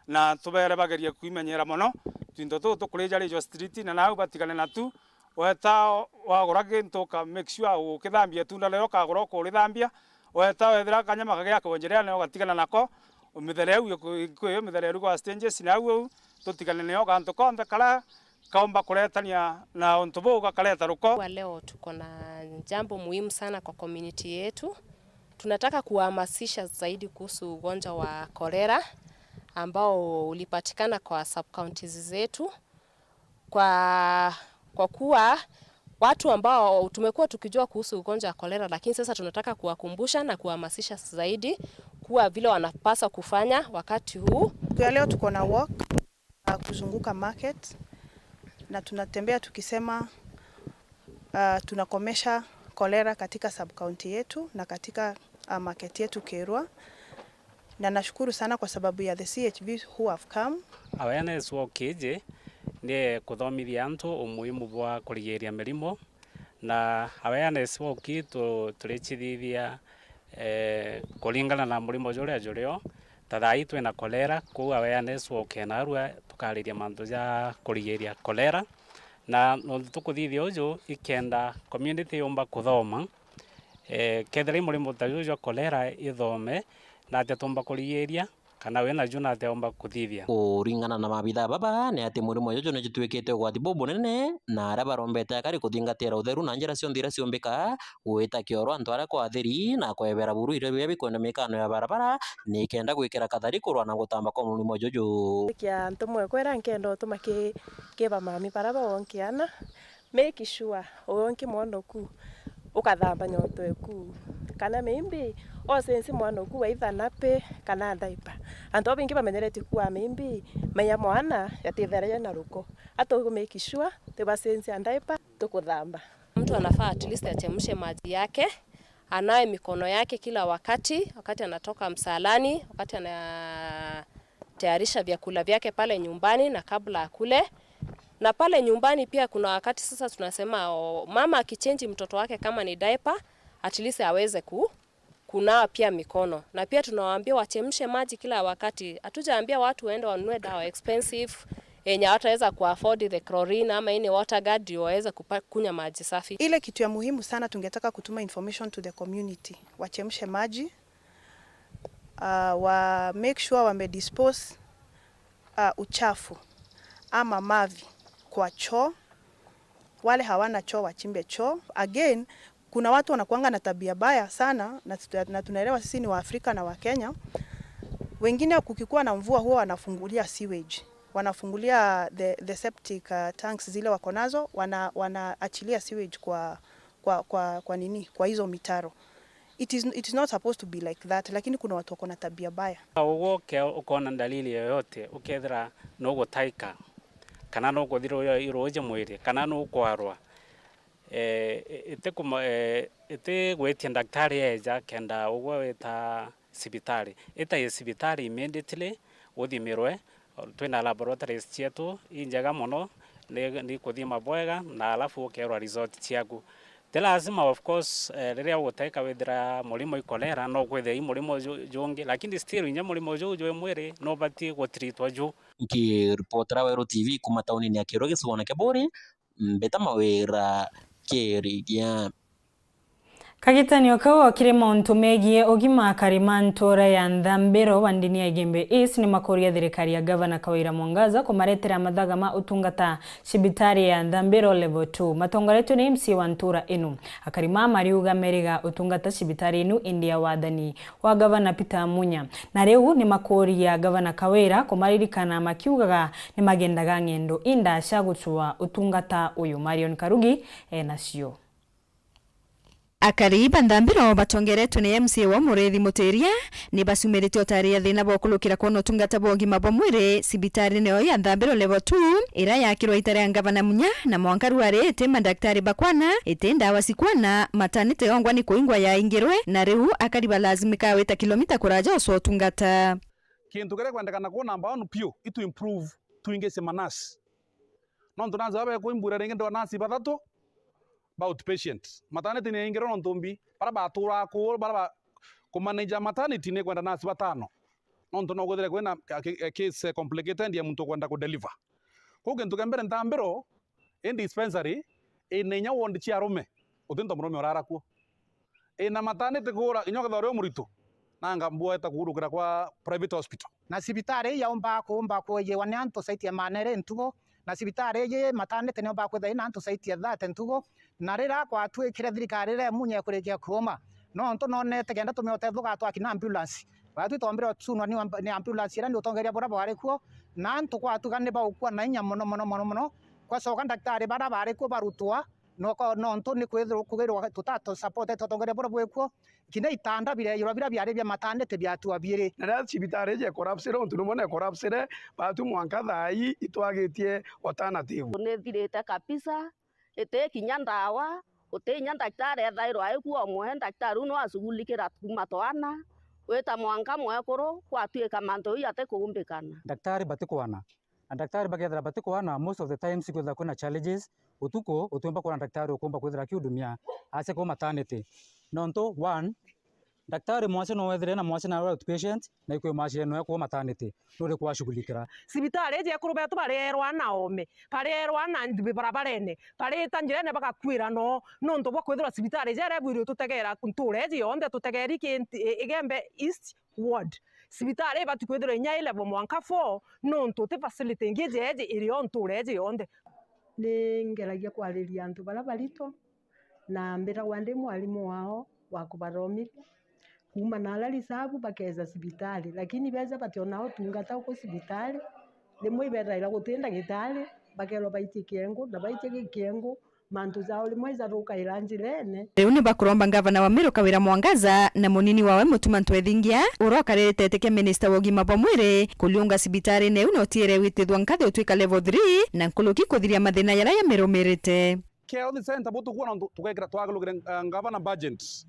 na tubere bagerie kwimenyera mono twinto tuu tukurija rijwa street, na nau batigane natu. Weta wagura gintu uka make sure ukithambia itunda riria ukagura ukurithambia. Weta wethira kanyama kagia kwenjerea nio ugatigana nako. Mithere iu iku-, iku-, iyo mithere iu kwa stages, na au au tutigane nio gantu konthe karia kaumba kuretania na untu buu gakareta ruko. Kwa leo tuko na jambo muhimu sana kwa community yetu. Tunataka kuhamasisha zaidi kuhusu ugonjwa wa kolera ambao ulipatikana kwa sub-counties zetu. Kwa, kwa kuwa watu ambao tumekuwa tukijua kuhusu ugonjwa wa kolera, lakini sasa tunataka kuwakumbusha na kuhamasisha zaidi kuwa vile wanapaswa kufanya wakati huu. Siku ya leo tuko na walk, uh, kuzunguka market, na tunatembea tukisema, uh, tunakomesha kolera katika sub-county yetu na katika, uh, market yetu Kirua. Na nashukuru sana kwa sababu ya the C H Vs who have come. Awareness walk iji ni kuthomithia antu umuhimu bwa kurigiria mirimo, na awareness walk tu-, turicithithia, eh, kuringana na murimo juria jurio. Ta thaa ii twina kolera, kwou awareness walk enarua tukariria mantu ja kurigiria kolera. Na nontu tukuthithia uju, ikenda community yumba kuthoma, eh, kethira i murimo ta juju jwa kolera ithome, na atia tumba kurigiria, kana wina ju na atia umba kuthithia. Kuringana na maabithaa baba, ni ati murimo juju ni jutuikite ugwati bubunene, na aria barombete akari kuthingatira utheru na njira cionthe iria ciumbika, gwita kioro antu aria kwathiri, na kwebera buru irio biria bikwenda mikano ya barabara, nikenda gwikira kathari kurwa na gutamba kwa murimo juju. Kia ntumwa kwera nkenda utuma ki, ki bamami baria bawonkiana, make sure uyo nki mwana oku ukathamba nyoto eku, kana maybe osensi mwana oku waitha napi kana diaper. Antu abo baingi bamenyeretie kuwa maybe maiya mwana yatithere na ruko. Atu make sure tibasensia diaper, tukuthamba. Mtu anafaa at least achemshe maji yake, anawe mikono yake kila wakati, wakati anatoka msalani, wakati anatayarisha vyakula vyake pale nyumbani na kabla akule. Na pale nyumbani pia kuna wakati sasa tunasema, o, mama akichange mtoto wake kama ni diaper, at least aweze ku-, kunawa pia mikono. Na pia tunawaambia wachemshe maji kila wakati. Hatujaambia watu waende wanunue dawa expensive, yenye hawataweza kuafford the chlorine ama any water guard ndio waweze kupa-, kunywa maji safi. Ile kitu ya muhimu sana tungetaka kutuma information to the community. Wachemshe maji, ah, wa make sure wamedispose, ah, uchafu ama mavi kwa choo. Wale hawana choo wachimbe choo. Again, kuna watu wanakuanga na tabia baya sana, na tuta-, na tunaelewa sisi ni Waafrika na Wakenya. Wengine kukikuwa na mvua huwa wanafungulia sewage. Wanafungulia the, the septic, uh, tanks zile wako nazo, wana-, wanaachilia sewage kwa, kwa, kwa, kwa nini? Kwa hizo mitaro. It is, it is not supposed to be like that, lakini kuna watu wako na tabia baya. Uguo uke-, ukona dalili yoyote, ukethira nugutaika, Kana nukuthi ru-, ruuji mwiri, kana nukwarwa. Eh, iti kuma-, eh, iti gwitia ndaktari eja kenda ugwe wita cibitari. Ita cibitari immediately, uthimirwe. Twina laboratories cietu injega mono, ni, ni kuthima bwega, na alafu ukerwa result ciaku. Ti lazima, of course, eh, riria uguteka withira murimo i cholera, no kwithira i murimo ju-, jungi, lakini still inya murimo juu jwi mwiri nubatie gutreatwa ju. Nkiripotera Weru T V kuma taunini ya Kirwe gicigone kia Buuri, mbita Mawira Kirigia. Kagitanio kau o kiri mauntu megie ugima akari ma ntuura ya Nthambiro wa ndini ya Igembe East ni makuria thirikari ya Gavana Kawira Mwangaza kumaretera mathaga ma utungata cibitari ya Nthambiro Level two. Matongoretue ni M C A wa ntuura ino, akari ma mariuga meriga utungata cibitari inu indi ya wathani wa Gavana Peter Munya. Na riu ni makuria Gavana Kawira kumaririkana makiugaga ni magendaga ng'endo inda cia gucua utungata uyu. Marion Karugi enacio. Akari ba Nthambiro batongeretwe ni M C A wa Muriithi Mutiria ni bacumirite utaria thina bwa ukurukira kwona utungata bwa ugima bwa mwiri cibitarine yo ya Nthambiro Level two, iria yakirwa ita ria Ngavana Munya, na mwanka riu ari iti mandaktari bakwana, iti ndawa cikwana, matanite yongwa ni kuingwa yaingirwe, na riu akari balazimika gwita kilomita kuraja ucwa utungata. Kintu kiria kwendekana ku number one piu, i to improve, twingice manasi. Nontu nasi baba bekuimbura ringi, ndi nasi bathatu ba outpatient. Maternity ni yaingirwe nontu mbi, bara baturaa kuu, bara ba kumanage maternity ni kwenda nasi batano. Nontu no kwithire kwina a, a case complicated ya muntu ukwenda ku deliver. Kwou kintu kia mbere Nthambiro, i dispensary, ina inya ward cia arume, uti nto murume urara kuo. Ina maternity kura, inya ukethira uri umuritu, nanga mbweta kuurukira kwa private hospital. Na cibitari ii yaumba kuumba kuijiwa ni antu saiti ya Manere ntugu, na cibitari iji maternity niumba kwithira ina antu saiti ya thirty ntugu, na riria kwatuikire thirikari iria ya Munya ikurikia kuuma, nontu nonete kenda tumia utethio gatwaki na ambulance. Batwi twombire utunwa ni amb-, ni ambulance iria ni utongeria buria bwari kuo, na antu kwatuga ni baukua na inya mono, mono, mono, mono. Kwacoka ndaktari baria bari kuo barutwa, noko-, nontu ni kwithirwa kugirwa tutatu support utongeria buria bwi kuo, kinya itanda birejirwa biria biari bia maternity biatua biiri. Na riria cibitari iji ekorapsire, untu numwe na ekorapsire, batu mwanka thaa ii itwagitie alternative. Nithirite kabisa, iti kinya ndawa, uti inya ndaktari ethairwa aiku omwe, ndaktari u no ashugulikira kuma twana, wita mwanka mwekuru, gwatuika mantu jau atikuumbikana. Ndaktari batikwana. Na ndaktari bakethira batikwana, most of the times ikwithira kwina challenges. Utuku, utiumba kwona ndaktari ukumba kwithira akiudumia acia kuu maternity. Nontu, one, ndaktari mwachie no wethire na mwachie na outpatient, na ikwi mwachie no ekuu maternity. Nuri kwashugulikira. Cibitari iji ekuru betu barierwa na oome, barierwa na nthi barabarene, barita njirene bagakwira no, nontu bwa kwithirwa cibitari iji iria ibwirwe tutegera ntuura iji yonthe, tutegeri ki nti-, i-, Igembe East Ward. Cibitari ibati kwithirwa inya i level mwanka four, nontu ti facility ingi jeeji iri o ntuura iji yonthe. Ni ngeragia kwariria antu baria barito, na mbiragwa ndi mwarimu wao wa kubathomithia. Kuuma na aria risabu bakeeja cibitari, lakini beeja bationa utungata uku cibitari. Rimwe ibethaira guti ndagitari, bakeerwa baitie kiengu, na baitie gikiengu, mantu jao rimwe ijathukaira njirene. Riu ni bakuromba ngavana wa Meru Kawira Mwangaza na munini wawe Mutuma Ntwethingia, uria ukarite giti kia minista wa ugima bwa mwiri, kuriunga cibitarine iu na utiire gwitithwa nkathi utwika level three, na nkuruki kuthiria mathina jaria jamirumirite. Care Health Centre butukuona ntu-, tugekira twagulukire, eh, ngavana budget.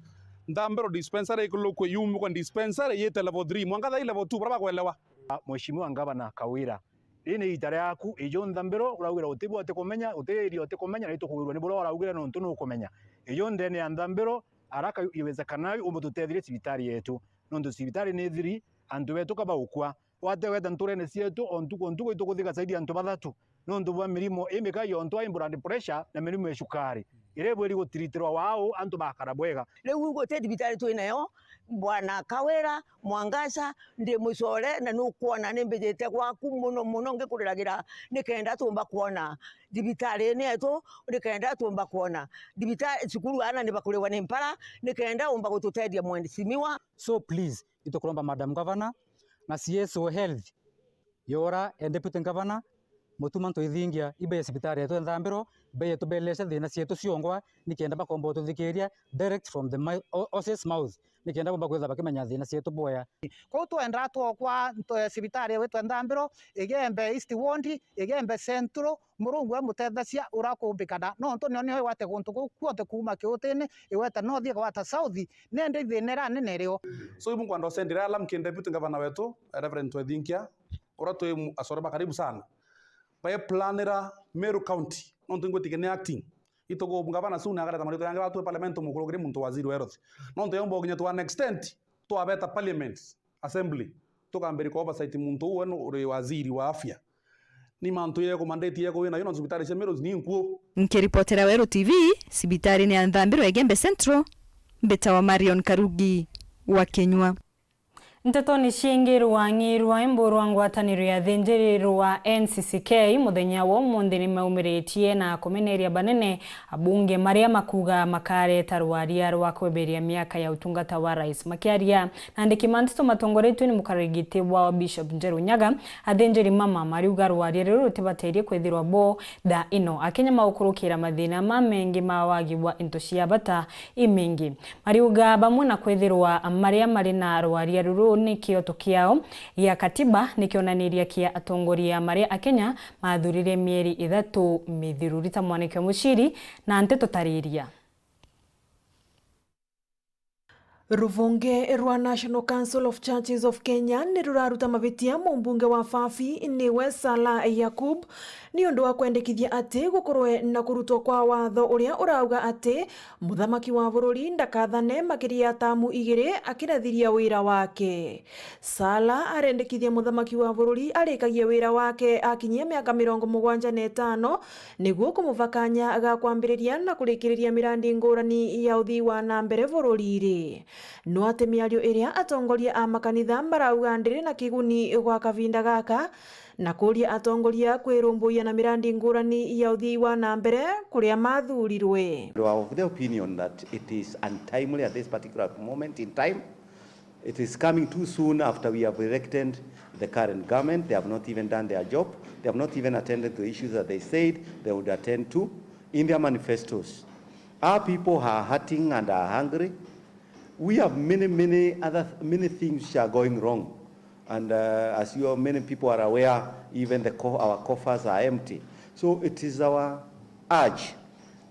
Nthambiro dispensary ikulukwe yumukwe dispensary yite level three. Mwanka thaa ii level two, baria bakwelewa. Ah, Mheshimiwa Ngavana Kawira, riri ni iita riaku, ija Nthambiro, uraugira uti bwa utikumenya, uti area utikumenya, na itukugirua ni buria uraugire nontu nukumenya. Ija ndene ya Nthambiro, haraka iwezekanavyo umbe tutethirie cibitari yetu. Nontu cibitari ni thiri, antu betu ka baukua. Wate weta nturene cietu, o ntuku o ntuku itukuthi gasaidi antu bathatu. Nontu bwa mirimo imikai o ntu ai blood pressure na mirimo ya cukari, iria ibwiri gutiritirwa wau antu bakara bwega. Riu guti thibitari twi nayo, Bwana Kawira Mwangaza, ndi mucore na nukwona ni mbijite gwaku mono mono ngikuriragira nikenda tumba kwona thibitari-ini yetu, nikenda tumba kwona thibitari, cukuru ana ni bakurigwa ni mpara, nikenda umba gututethia mheshimiwa. So please, itukuromba Madam Governor na C S O Health, Yora, e Deputy Governor, Mutuma Ntwethingia, ibe ya cibitari yetu ya Nthambiro, Beeje tubeleeshe thiina cieetu ciongwa, nikenda bakomba ututhikiiria direct from the mou-, o-, horse's mouth, nikenda bomba kwithirwa bakimenya thiina cieetu bwea. Kwou twendaa twokwa nto-, cibitari igwitwa Nthambiro, Igembe East Ward, Igembe Central, Murungu e mutethecia uria akumbikana, nontu nio, nio igwate guntu kuu kuonthe kuuma kiutini, igwete north, igwata south, nindi ithiina iria nene rio. So, ibu nkwenda usendire alarm ki deputy governor wetu, Reverend Twethinkia, uria twi mu-, acore ba karibu sana, baeplanira Meru County, nontu ingwitikia ni acting. Ituku gavana soon akareta marito yangi batwe parliament, mukuru kiri muntu waziri wa health. Nontu yomba ukinya twa an extent, twabeta parliament, assembly, tukambiri ku oversight muntu uu we nu uri waziri wa afya. Ni mantu ye kumandeti ye kuwina yo, nontu cibitari cia Meru ni nkuu. Nkiripotera Weru T V, cibitari ni ya Nthambiro Igembe Central, mbitawa Marion Karugi wa Kinyua. Ntetoni ciingi, rwang'i rwa Embu rwa ngwataniro ya athinjiri rwa N C C K muthenya wa umunthi ni maumiritie na kumeneria banene abunge maria makuuga makareta rwaria rwa kweberia miaka ya utungata wa rais. Makiaria na andiki ma nteto matongoretue ni mukariri giti wao Bishop Njeru Nyaga, athinjiri mama mariuga rwaria ruru rutibaterie kwithirwa bo thaa ino. Akenya magukurukira mathina ma mengi ma wagi wa into cia bata imingi. Mariuga bamwe na kwithirwa maria mari na rwaria ruru ni kioto kiao gia katiba, ni kionaniria kia atongoria maria Akenya mathurire mieri ithatu mithiru. Rita Mwaniki wa Muciri na nteto tariria. Ruvonge rwa National Council of Churches of Kenya ni ruraruta mabitia mumbunge wa Fafi niwe Salah Yakub, ni undu wa kwendekithia ati gukorwe na kurutwa kwa watho uria urauga ati muthamaki wa bururi ndakathane makiria ya tamu igiri akirathiria wira wake. Salah arendekithia muthamaki wa bururi arikagie wira wake akinyia miaka mirongo mugwanja na itano, niguo kumubakanya ga kwambiriria na kurikiriria mirandi ngurani ya uthii wa na mbere bururi-ri. No ati miario iria atongoria a makanitha marauga ndiri na kiguni gwa kavinda gaka, na kuuria atongoria kwirumbuia na mirandi ngurani ya uthii wa na mbere kuria mathurirwe. We are of the opinion that it is untimely at this particular moment in time. It is coming too soon after we have elected the current government. They have not even done their job. They have not even attended to the issues that they said they would attend to in their manifestos. Our people are hurting and are hungry. We have many, many other th-, many things which are going wrong. And, uh, as you, many people are aware, even the co-, our coffers are empty. So it is our urge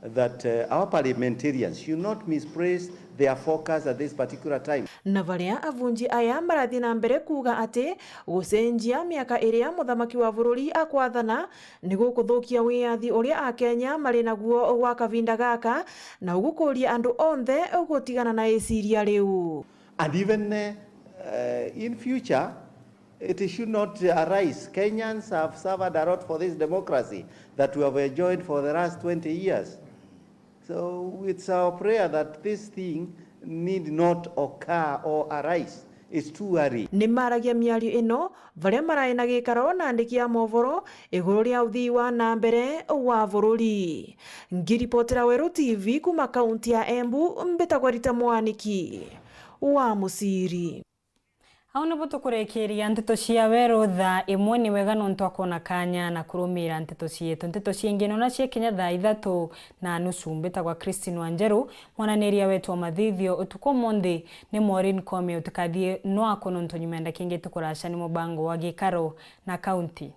that, uh, our parliamentarians should not misplace their focus at this particular time. Na baria avunji aya marathii na mbere kuuga ati gucenjia miaka iria muthamaki wa bururi akwathana ni gukuthukia wiyathi uria Akenya mari naguo gwa kavinda gaka, na ugukuria andu onthe gutigana na iciria riu. And even, uh, uh, in future, it should not arise. Kenyans have suffered a lot for this democracy that we have enjoyed for the last twenty years. So it's our prayer that this thing need not occur or arise. It's too early. Ni maragia miario ino baria marai na gikaro na andiki a movoro iguru ria uthii wa na mbere wa bururi. Ngiripotera Weru T V kuma kaunti ya Embu, mbitagwa Rita Mwaniki wa Muciri. Au nibo tukurekeria nteto cia Weru thaa imwe. Ni wega nontu akoona kaanya na kurumira nteto cietu. Nteto ciingi nona cia kinya thaa ithatu na nusu. Mbitagwa Christine Wanjeru, mwananiria wetu wa mathithio utuku umunthi ni Maureen Kome. Utikathie nwako nontu nyuma ya ndakika ingi tukuraca ni mubango wa gikaro na kaunti.